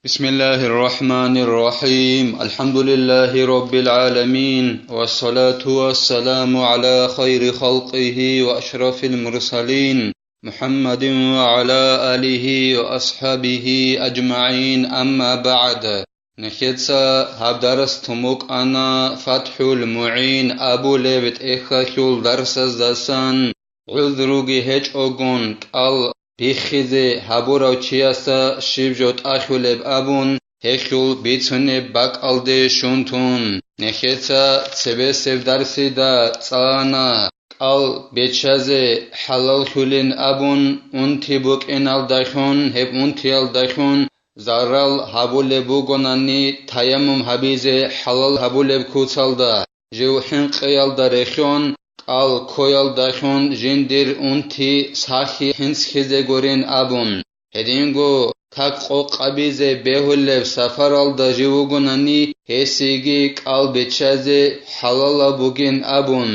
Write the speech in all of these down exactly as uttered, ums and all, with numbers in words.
بسم الله الرحمن الرحيم. الحمد لله رب العالمين، والصلاة والسلام على خير خلقه وأشرف المرسلين، محمد وعلى آله وأصحابه أجمعين، أما بعد. Нехеца гьаб дарс тумукъана ФатхӀул МугӀин абулеб тӀехьалъул дарсаздасан. ГӀузруги гьечӀогун кӀал биххизе гьабурав чиясда щиб жо тӀахьулеб абун, гьелъул бицунеб бакӀалде щун тун, нехеца цебесеб дарсида цӀана кӀал беччазе хӀалаллъулин абун, унти букӀиналдалъун, гьеб унтиялдалъун зарал гьабулеб бугонани, таяммум гьабизе хӀалал гьабулеб куцалда, жив хӀинкъиялда рехьон, кӀал ккоялдалъун жиндир унти сахлъи хӀинцлъизе гурин абун, гьединго как къокъабизе бегьулеб сапаралда жив вугонани, гьесиеги кӀал беччазе хӀалалаб бугин абун.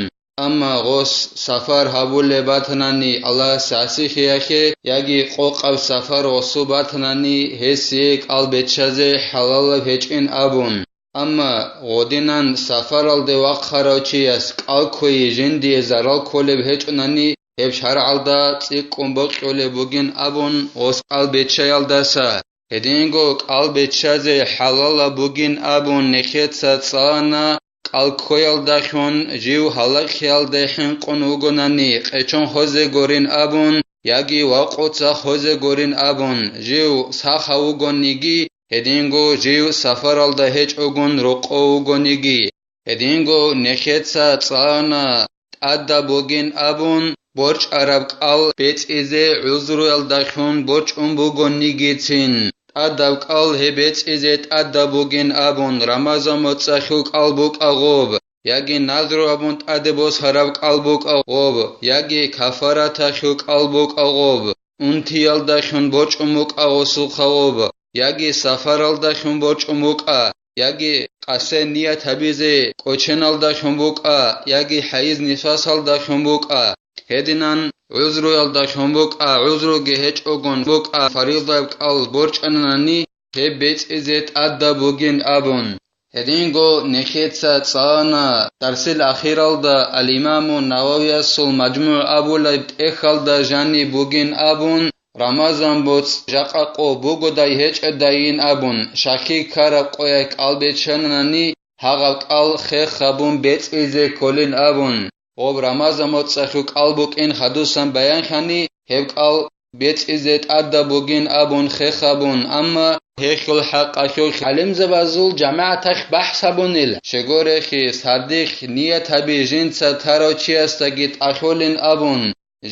Амма гъос сапар гьабулеб батанани, Аллагьас гӀасихьиялъе, яги къокъаб сапар гъосул батанани, гьесие кӀал беччазе хӀалалаб гьечӀин абун. Амма гъодинан сапаралде вахъарав чияс кӀал кквей жиндие зарал кколеб гьечӀонани, гьеб шаргӀалда цӀикӀкӀун бокьулеб бугин абун гъос кӀал беччаялдаса, гьединго кӀал беччазе хӀалалаб бугин абун нехеца цӀана, кӀал кквеялдалъун жив гьалахъиялде хӀинкъун вугонани, къечон хозе гурин абун, яги вакъуца хозе гурин абун, жив сахав вугониги, гьединго жив сапаралда гьечӀогун рокъов вугониги, гьединго нехеца цӀана, тӀадаб бугин абун, борчӀараб кӀал бецӀизе гӀузруялдалъун борчӀун бугонигицин, тӀадаб кӀал гьеб бецӀизе тӀадаб бугин абун, Рамазан моцӀалъул кӀал букӀа гъоб, яги назру абун тӀаде босараб кӀал букӀа гъоб, яги кафараталъул кӀал букӀа гъоб, унтиялдалъун борчӀун букӀа гъосулха гъоб, яги сапаралдалъун борчӀун букӀа, яги къасе ният гьабизе кӀоченалдалъун букӀа, яги хӀайз-нифасалдалъун букӀа, гьединан гӀузруялдалъун букӀа, гӀузруги гьечӀогун букӀа, фаридаб кӀал борчӀанани, гьеб бецӀизе тӀадаб бугин абун. Гьединго нехеца цӀана дарсил ахиралда ал-Имаму Нававиясул МажмугӀ абулеб тӀехьалда жаниб бугин абун, Рамазан боцӀ жакъа къо бугодай гьечӀодайин абун, шахи ккараб къоялъ кӀал беччанани, гьагъаб кӀал хех гьабун бецӀизе кколин абун, гъоб Рамазан моцӀалъул кӀал букӀин хадусан баянлъани, гьеб кӀал бецӀизе тӀадаб бугин абун хех гьабун, амма гьелъул хӀакъалъулъ гӀалимзабазул жамагӀаталъ бахӀс гьабунел, щегорехи, сардилъ ният гьаби жинца тарав чиясдаги тӀалъолин абун,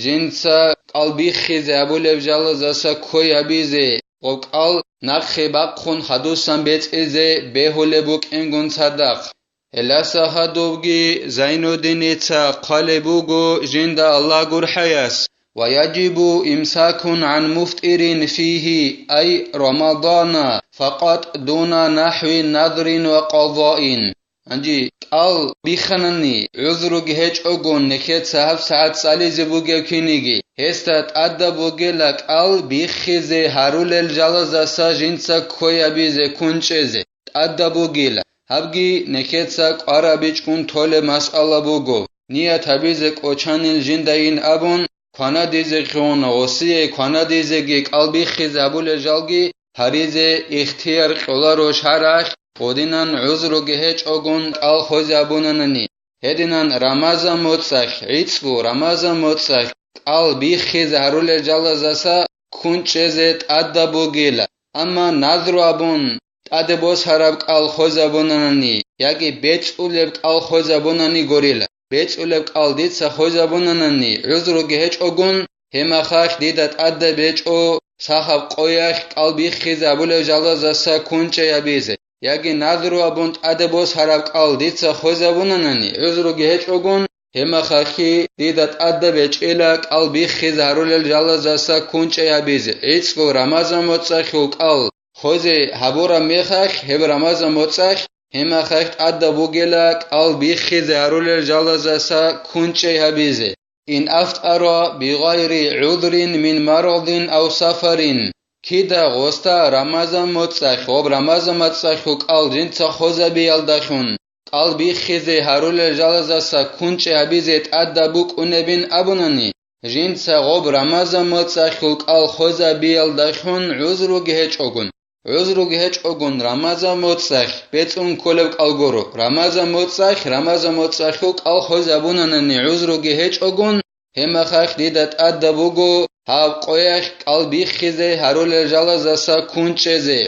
жинца кӀал биххизе гьабулеб жалазаса кквей гьабизе, гъоб кӀал нахъе бахъун хадусан бецӀизе бегьулеб букӀингун цадахъ. Гьелдаса хадубги Зайнуддиница хъвалеб буго жинда Аллагь гурхӀаяс: «Ва яжибу имсакун гӀан муфтирин фигьи, ай Рамадана, факъат дуна нахӀви надрин ва къазаин». Гьанже кӀал бихханани, гӀузруги гьечӀогун нехеца гьаб сагӀат цӀализе бугеб киниги, гьесда тӀадаб бугела кӀал биххизе гьарулел жалазаса жинца кквей гьабизе ккун чӀезе тӀадаб бугела. Гьабги нехеца кӀвараб бичӀчӀун толеб масъала буго, ният гьабизе кӀочанин жиндайин абун, кванадизехун, гъосие кванадизеги кӀал биххизе гьабулел жалги гьаризе ихтияр кьоларо шаргӀалъ, гъодинан гӀузруги гьечӀогун кӀал хвезе гьабунанани. Гьединан Рамазан моцӀалъ, гӀицӀго Рамазан моцӀалъ кӀал биххизе гьарулел жалазаса ккун чӀезе тӀадаб бугела. Амма назру абун, тӀаде босараб кӀал хвезабунанани яги бецӀулеб кӀал хвезабунани гурила. БецӀулеб кӀал дица хвезабунанани гӀузруги гьечӀогун, гьеб мехалъ дида тӀадаб гьечӀо сахаб къоялъ кӀал биххизе гьабулеб жалазаса ккун чӀей гьабизе, яги назру абун тӀаде босараб кӀал дица хвезабунанани гӀузруги гьечӀогун, гьеб мехалъги дида тӀадаб гьечӀила кӀал биххизе гьарулел жалазаса ккун чӀей гьабизе. ГӀицӀго Рамазан моцӀалъул кӀал хвезе гьабураб мехалъ, гьеб Рамазан моцӀалъ гьеб мехалъ тӀадаб бугела кӀал биххизе гьарулел жалазаса ккун чӀей гьабизе. Ин афтӀара бигъайри гӀудурин мин марадин ав сафарин, кида гъосда Рамазан моцӀалъ, гъоб Рамазан моцӀалъул кӀал жинца хозабиялдалъун, кӀал биххизе гьарулел жалазаса кунчӀи гьабизе тӀадаб букӀунебин абунани, жинца гъоб Рамазан моцӀалъул кӀал хозабиялдалъун гӀузруги гьечӀогун, гӀузруги гьечӀогун Рамазан моцӀалъ бецӀун кколеб кӀал гуро. Рамазан моцӀалъ, Рамазан моцӀалъул кӀал хозабунанани гӀузруги гьечӀогун, гьеб мехалъ дида тӀадаб буго гьаб къоялъ кӀал биххизе гьарулел жалазаса кун чӀезе.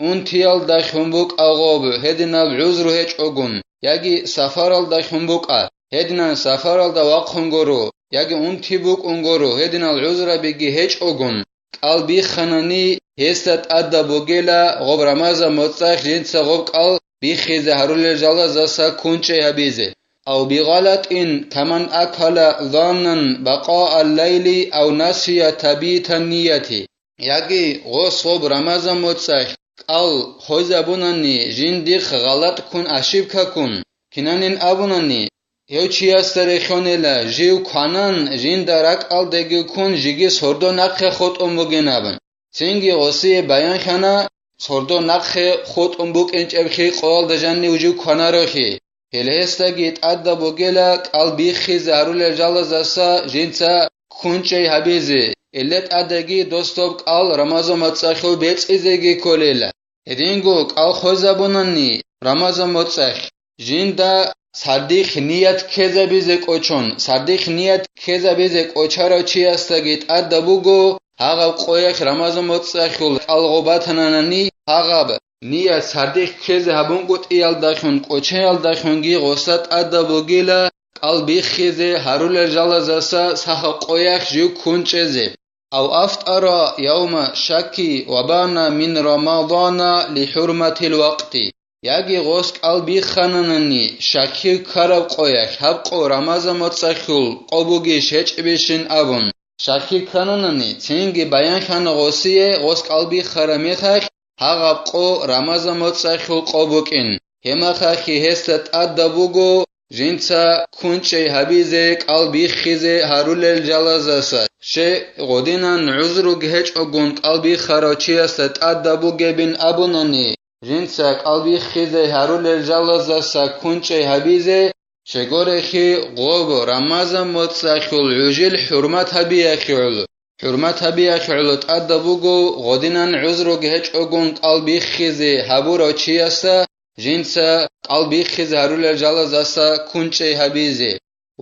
Унтиялдалъун букӀа гъоб, гьединаб гӀузру гьечӀогун, яги сафаралдалъун букӀа, гьединан сафаралда вахъун гуро, яги унти букӀун гуро, гьединал гӀузрабиги гьечӀогун, кӀал бихханани, гьесда тӀадаб бугела гъоб Рамазан моцӀалъ жинца гъоб кӀал биххизе гьарулел жалазаса кун чӀей гьабизе. Ав бигъалатӀин, каман акала заннан бакъаал лайли ав насия табитан нияти. Яги гъос гъоб Рамазан моцӀалъ кӀал хвезабунани жиндихъ гъалатӀ ккун, ошибка ккун, кинанин абунани, гьев чиясда рехьонела жив кванан, жинда ракӀалдеги ккун жиги сордо нахъе хутӀун бугин абун. Цинги гъосие баянлъана, сордо нахъе хутӀун букӀинчӀеб хӀикъоялда жанив жив кванарохи. Гьеле гьесдаги тӀадаб бугела кӀал биххизе гьарулел жалазаса жинца кун чӀей гьабизе, гьеле тӀадаги дос доб кӀал Рамазан моцӀалъул бецӀизеги кколела. Гьединго кӀал хвезабунани Рамазан моцӀалъ, жинда сардихъ ният ккезабизе кӀочон, сардихъ ният ккезабизе кӀочарав чиясдаги тӀадаб буго, гьагъаб къоялъ Рамазан моцӀалъул кӀал гъоб батананани, гьагъаб ният сардихъ ккезе гьабунгутӀиялдалъун кӀочеялдалъунги гъосда тӀадаб бугила кӀал биххизе гьарулел жалазаса сахаб къоялъ жив ккун чӀезе. Ав афтӀара явма шакки ва бана мин Рамадана лихӀурматил вакъти. Яги гъос кӀал биххананани, шакки ккараб къоялъ гьаб къо Рамазан моцӀалъул къо бугищ гьечӀебищин абун. Шакки ккананани, цинги баянлъана гъосие гъос кӀал биххараб мехалъ гьагъаб къо Рамазан моцӀалъул къо букӀин. Гьеб мехалъги гьесда тӀадаб буго жинца кун чӀей гьабизе кӀал биххизе гьарулел жалазаса, щай гъодинан гӀузруги гьечӀогун кӀал биххарав чиясда тӀадаб бугебин абунани, жинца кӀал биххизе гьарулел жалазаса кун чӀей гьабизе, щай гурелъул гъоб Рамазан моцӀалъул гӀужил хӀурмат гьабиялъе гӀоло. ХӀурмат гьабиялъе гӀоло тӀадаб буго гъодинан гӀузруги гьечӀогун кӀал биххизе гьабурав чиясда жинца кӀал биххизе гьарулел жалазаса кун чӀей гьабизе.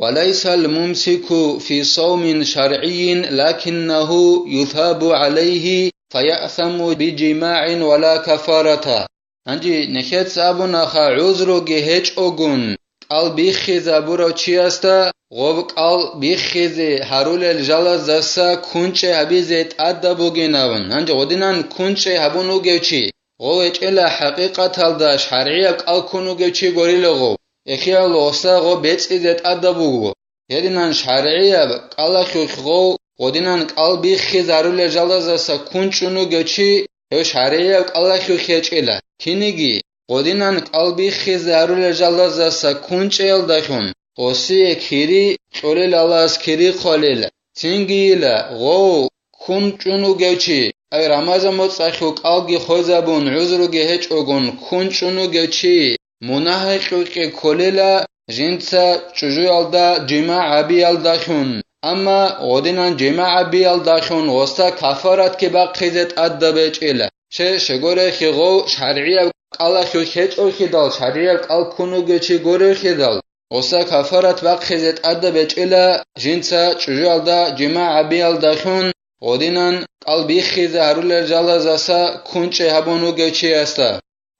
Ва лайсал мумсику фи савмин шаргӀийин, лакиннагьу юсабу гӀалайгьи, фаясаму бижимагӀин ва ла кафарата. Гьанже нехеца абунаха, гӀузруги гьечӀогун кӀал биххизабурав чиясда гъоб кӀал биххизе гьарулел жалазаса кун чӀей гьабизе тӀадаб бугин абун. Гьанже гъодинан кун чӀей гьабун вугев чи, гъов гьечӀела хӀакъикъаталда шаргӀияб кӀал ккун вугев чи гурила гъов. Эхиялъ гъосда гъоб бецӀизе тӀадаб буго. Гьединан шаргӀияб кӀалалъулъ гъов гъодинан кӀал биххизарулел жалазаса кун чӀун вугев чи, гьев шаргӀияб кӀалалъулъ гьечӀила. Кинеги, гъодинан кӀал биххизарулел жалазаса кун чӀеялдалъун, гъосие кири кьолел Аллагьас кири хъвалел. Цингийила, гъов кун чӀун вугев чи, ай Рамазан моцӀалъул кӀалги хвезабун, гӀузруги гьечӀогун кун чӀун вугев чи, мунагь гьекъекъе кколела жинца чӀужуялда жимагӀ гьабиялдалъун, амма гъодинан жимагӀ гьабиялдалъун гъосда кафаратги бахъизе тӀадаб гьечӀила. Щай гурелъул гъов шаргӀияб кӀалалъулъ гьечӀолъидал, шаргӀияб кӀал ккун вугев чи гурелъидал, гъосда кафарат бахъизе тӀадаб гьечӀила жинца чӀужуялда жимагӀ гьабиялдалъун гъодинан кӀал биххизе гьарулел жалазаса кун чӀей гьабун вугев чиясда.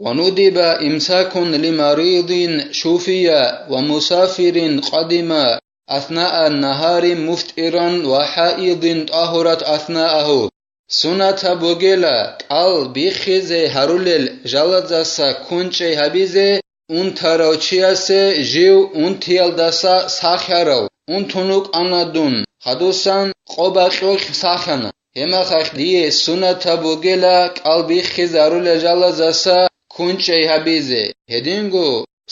Ва нудиба имсакун лимаридин шуфия ва мусафирин къадима аснаа нагьари муфтӀиран ва хӀаидин тӀагьурат аснаагьу. Суннатаб бугела кӀал биххизе гьарулел жалазаса кун чӀей гьабизе унтарав чиясе жив унтиялдаса сахарав, унтун вукӀана дун, хадусан къо бакьулъ сахана. Гьеб мехалъ дие суннатаб бугела кӀал биххизарулел жалазаса кун чӀей гьабизе. Гьединго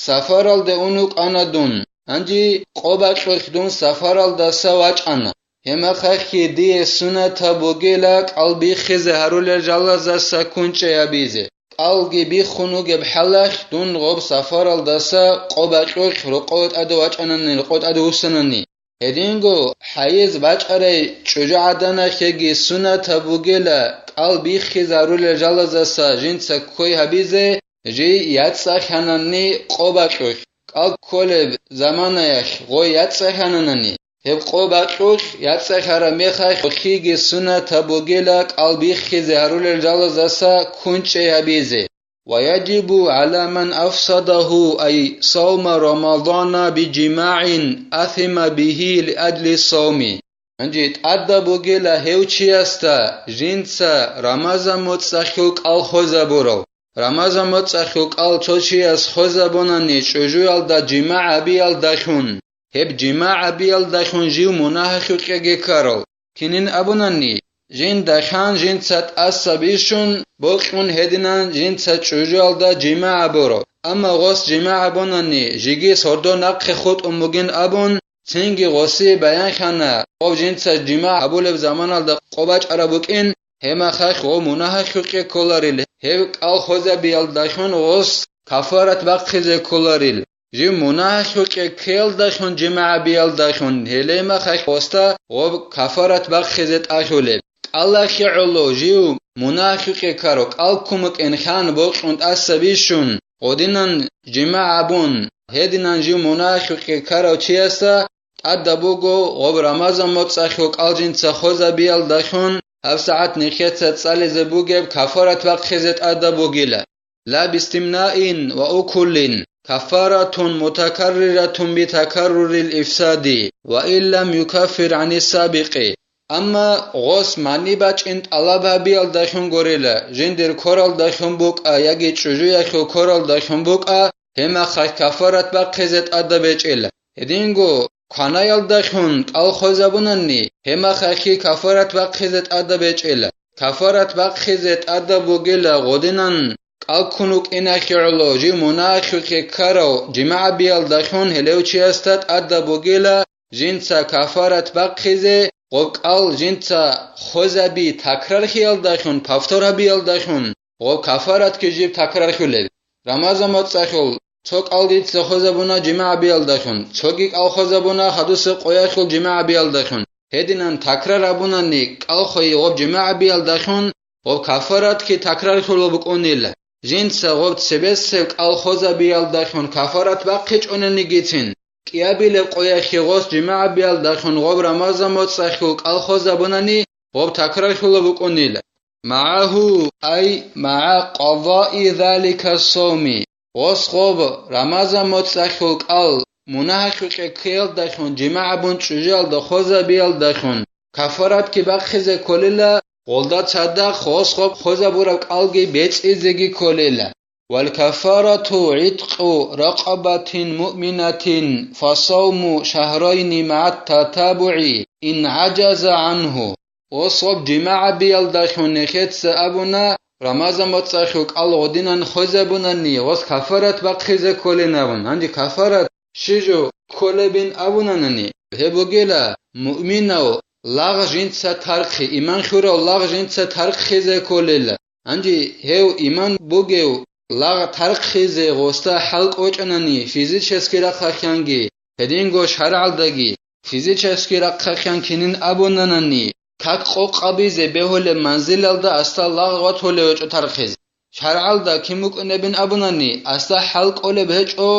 сафаралде ун вукӀана дун, гьанже къо бакьулъ дун сафаралдаса вачӀана. Гьебмехалъги дие сунатаб бугила кӀал биххизе гьарулел жалазаса кунчӀей гьабизе. КӀалги биххун вугеб хӀалалъ дун гъоб сафаралдаса къо бакьулъ рокъове тӀаде вачӀанани, рокъове тӀаде вуссанани. Гьединго хӀайз бачӀарай чӀужугӀаданалъеги сунатаб бугила кӀал биххизе гьарулел жалазаса жинца кквей гьабизе, жий яцӀцӀалъанани къо бакьулъ, кӀал кколеб заманаялъ гъой яцӀцӀалъананани, гьеб къо бакьулъ яцӀцӀалъараб мехалъ гъолъиги сунатаб бугила кӀал биххизе гьарулел жалазаса кунчӀей гьабизе. ويجب على من أفسده، أي صوم رمضان بجماع، أثم به لأجل الصوم. Гьанже тӀадаб бугила гьев чиясда жинца Рамазан моцӀалъул кӀал хвезабурав. Рамазан моцӀалъул кӀал цо чияс хвезабунани чӀужуялда жимагӀ гьабиялдалъун, гьеб жимагӀ гьабиялдалъун жив мунагьалъукьеги ккарав. Кинин абунани, жинда хъан жинца тӀаса бищун бокьун гьединан жинца чӀужуялда жимагӀ гьабурав. Амма гъос жимагӀ гьабунани, жиги сордо нахъе хутӀун бугин абун, цинги гъоси баянлъана, гъов жинца жимагӀ гьабулеб заманалда къо бачӀараб букӀин, гьебмехалъ гъов мунагьалъукье кколарил, гьев кӀал хвезабиялдалъун гъос кафарат бахъизе кколарил. Жив мунагьалъукье ккеялдалъун жимагӀ гьабиялдалъун гьелемахалъ гъосда гъоб кафарат бахъизе тӀалъулеб. КӀалалъе гӀоло жив мунагьалъукье ккарав кӀал ккун букӀин хъан бокьун тӀаса бищун, гъодинан жимагӀ гьабун, гьединан жив мунагьалъукье ккарав чиясда тӀадаб буго гъоб Рамазан моцӀалъул кӀал жинца хвезабиялдалъун гьабсагӀат нижеца цӀализе бугеб кафарат бахъизе тӀадаб бугила. لا باستمناء وأكل، كفارة متكررة بتكرر الإفساد، وإن لم يكفر عن السابق. Амма гъос мани бачӀин тӀалаб гьабиялдалъун гурила, жиндир квералдалъун букӀа яги чӀужуялъул квералдалъун букӀа, гьебмехалъ кафарат бахъизе тӀадаб гьечӀила. Гьединго кванаялдалъун кӀал хвезабунани, гьебмехалъги кафарат бахъизе тӀадаб гьечӀила. Кафарат бахъизе тӀадаб бугила гъодинан кӀал ккун вукӀиналъе гӀоло жив мунагьалъукье ккарав жимагӀ гьабиялдалъун гьелев чиясда тӀадаб бугила жинца кафарат бахъизе, гъоб кӀал жинца хвезаби такрарлъиялдалъун, повтор гьабиялдалъун, гъоб кафаратги жиб такрарлъулеб. Рамазан моцӀалъул цо кӀал дица хвезабуна жимагӀ гьабиялдалъун, цоги кӀал хвезабуна хадусеб къоялъул жимагӀ гьабиялдалъун. Гьединан такрар гьабунани кӀал хвей гъоб жимагӀ гьабиялдалъун, гъоб кафаратги такрарлъулеб букӀунила. Жинца гъоб цебесеб кӀал хвезабиялдалъун кафарат бахъичӀонанигицин, кӀиабилеб къоялъе гъос жимагӀ гьабиялдалъун гъоб Рамазан моцӀалъул кӀал хвезабунани гъоб такрарлъулеб букӀунила. معه، أي مع قضاء ذلك الصوم. Гъос гъоб Рамазан моцӀалъул кӀал мунагьалъукье ккеялдалъун жимагӀ гьабун чӀужуялда хвезабиялдалъун кафаратги бахъизе кколила, гъолда цадахъ гъос гъоб хвезабураб кӀалги бецӀизеги кколила. والكفارة عتق رقبة مؤمنة فصوم شهرين مع التتابع إن عجز عنه. Гъос гъоб жимагӀ гьабиялдалъун нижеца абуна, Рамазан моцӀалъул кӀал гъодинан хвезабунани, гъос кафарат бахъизе кколин абун. Гьанже кафарат щиб жо кколебин абунанани, гьеб бугила муъминав лагъ жинца тархъи, иман лъурав лагъ жинца тархъизе кколила. Гьанже гьев иман бугев лагъ тархъизе гъосда хӀал кӀочӀанани физически рахъалъанги, гьединго шаргӀалдаги, физически рахъалъан кинин абунанани, как къокъабизе бегьулеб манзилалда асда лагъ ватулев гьечӀо тархъизе. ШаргӀалда кин букӀунебин абунани, асда хӀал кӀолеб гьечӀо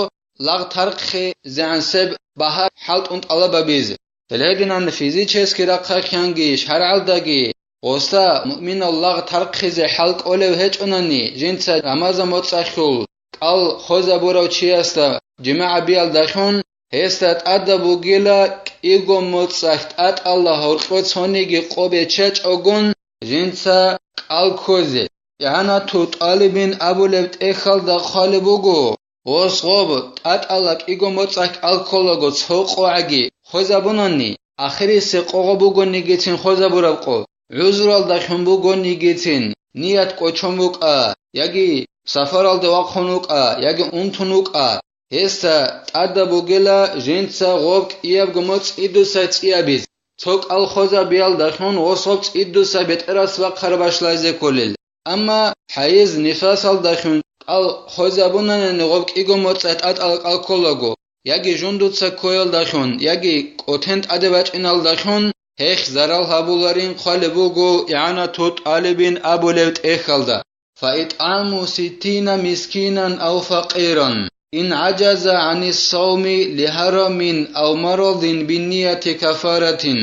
лагъ тархъизегӀансеб багьа хӀалтӀун тӀалаб гьабизе. Гьеле гьединан физически рахъалъанги шаргӀалдаги гъосда муъминав лагъ тархъизе хӀал кӀолев гьечӀонани, жинца Рамазан моцӀалъул кӀал хвезабурав чиясда жимагӀ гьабиялдалъун, гьесда тӀадаб бугила кӀиго моцӀалъ тӀатӀала гьоркьо цониги къо бечечӀогун жинца кӀал ккозе. ИгӀанату тӀалибин абулеб тӀехьалда хъвалеб буго, гъос гъоб тӀатӀала кӀиго моцӀалъ кӀал кколаго цо къогӀаги хвезабунани, ахирисе къо гъоб бугонигицин хвезабураб къо, гӀузралдалъун бугонигицин, ният кӀочон букӀа, яги сафаралде вахъун вукӀа, яги унтун вукӀа, гьесда тӀадаб бугила жинца гъоб кӀиябго моцӀ идусай цӀиябиз. цо кӀал хвезабиялдалъун гъос гъоб цӀидуса бетӀерас бахъараб башалъизе кколел. Амма хӀайз-нифасалдалъун кӀал хвезабунани гъоб кӀиго моцӀалъ тӀатӀала кӀал кколаго, яги жундуца ккоялдалъун, яги кӀотен тӀаде бачӀиналдалъун, гьелъ зарал гьабуларин хъвалеб буго игӀанату тӀалибин абулеб тӀехьалда: «Фаитъаму ситтина мискинан ав факъиран, ин гӀажаза гӀанис савми лигьарамин ав марадин биннияти кафаратин».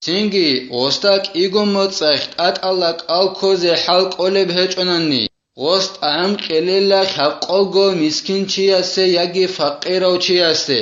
Цинги гъосда кӀиго моцӀалъ тӀатӀала кӀал ккозе хӀал кӀолеб гьечӀонани, гъос тӀагӀам кьелила лъабкъолго мискинчиясе яги факъирав чиясе.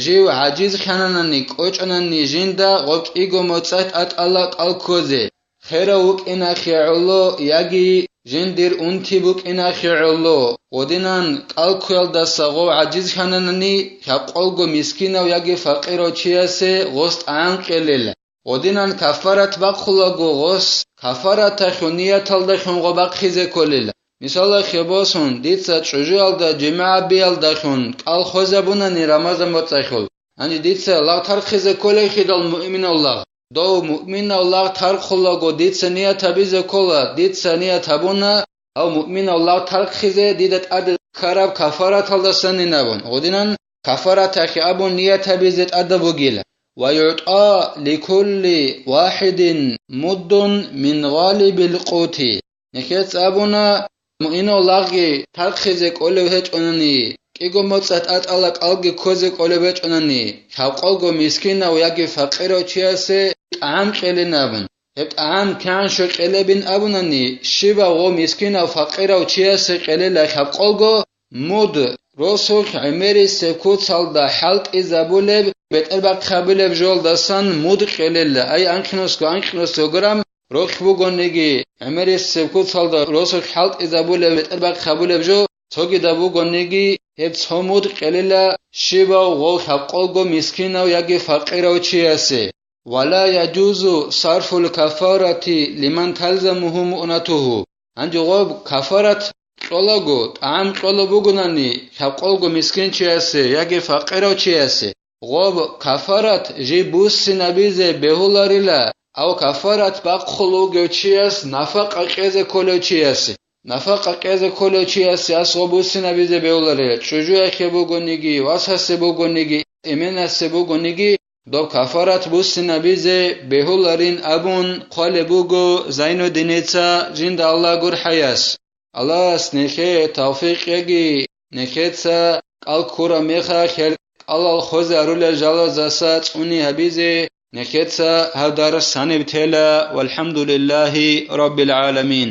Жив гӀажизлъананани кӀочӀонани жинда гъоб кӀиго моцӀалъ тӀатӀала кӀал ккозе, херав вукӀинахъе гӀоло яги жиндир унти букӀинахъе гӀоло, гъодинан кӀал ккуялдаса гъов гӀажизлъананани, лъабкъолго мискинав яги факъирав чиясе гъос тӀагӀам кьелел. Гъодинан кафарат бахъулаго гъос, кафараталъул нияталдалъун гъо бахъизе кколел. Мисалалъе босун, дица чӀужуялда жимагӀ биялдалъун кӀал хвезабунани Рамазан моцӀалъул, гьанже дица лагъ тархъизе кколелъидал муъминав лагъ. Дов муъминав лагъ тархъулаго дица ният гьабизе ккола, дица ният гьабуна, гьав муъминав лагъ тархъизе дида тӀаде ккараб кафараталдасанин абун, гъодинан кафараталъе абун ният гьабизе тӀадаб бугила. «Ва югӀтӀа ликулли вахидин муддун мин гъалибил къути». Нехец абуна, муъминав лагъги тархъизе кӀолев гьечӀонани, кӀиго моцӀалъ тӀатӀала кӀалги ккозе кӀолеб гьечӀонани, лъабкъолго мискинав яги факъирав чиясе тӀагӀам кьелин абун. Гьеб тӀагӀам кигӀан щой кьелебин абунани, щибав гъов мискинав факъирав чиясе кьелила лъабкъолго муд, росулъ гӀемерисеб куцалда хӀалтӀизабулеб, бетӀербахъ гьабулеб жолдасан муд кьелила, ай анкьнусго анкьнусго грамм ролъ бугониги, гӀемерисеб куцалда росулъ хӀалтӀизабулеб, бетӀербахъ гьабулеб жо цогидаб бугониги, гьеб цо муд кьелила щибав гъов лъабкъолго мискинав яги факъирав чиясе. «Ва ла яжузу сарфул кафарати лиман талзамуху муънатуху». Гьанже гъоб кафарат кьолаго, тӀагӀам кьола бугонани лъабкъолго мискинчиясе яги факъирав чиясе, гъоб кафарат жий буссинабизе бегьуларила, ав кафарат бахъул вугев чияс нафакъа кьезе кколев чиясе. Нафакъа кьезе кколев чиясе ас гъоб буссинабизе бегьуларила, чӀужуялъе бугониги, васасе бугониги, эменасе бугониги, доб кафарат буссинабизе бегьуларин абун хъвалеб буго Зайнуддиница, жинда Аллагь гурхӀаяс. Аллагьас нехее тавфикъ яги, нехеца кӀал ккураб мехалъ гьел кӀалал хвезе арулел жалазаса цӀуни гьабизе нехеца гьав дарс гьаниб тела. ВалхӀамдулиллагьи раббил гӀаламин.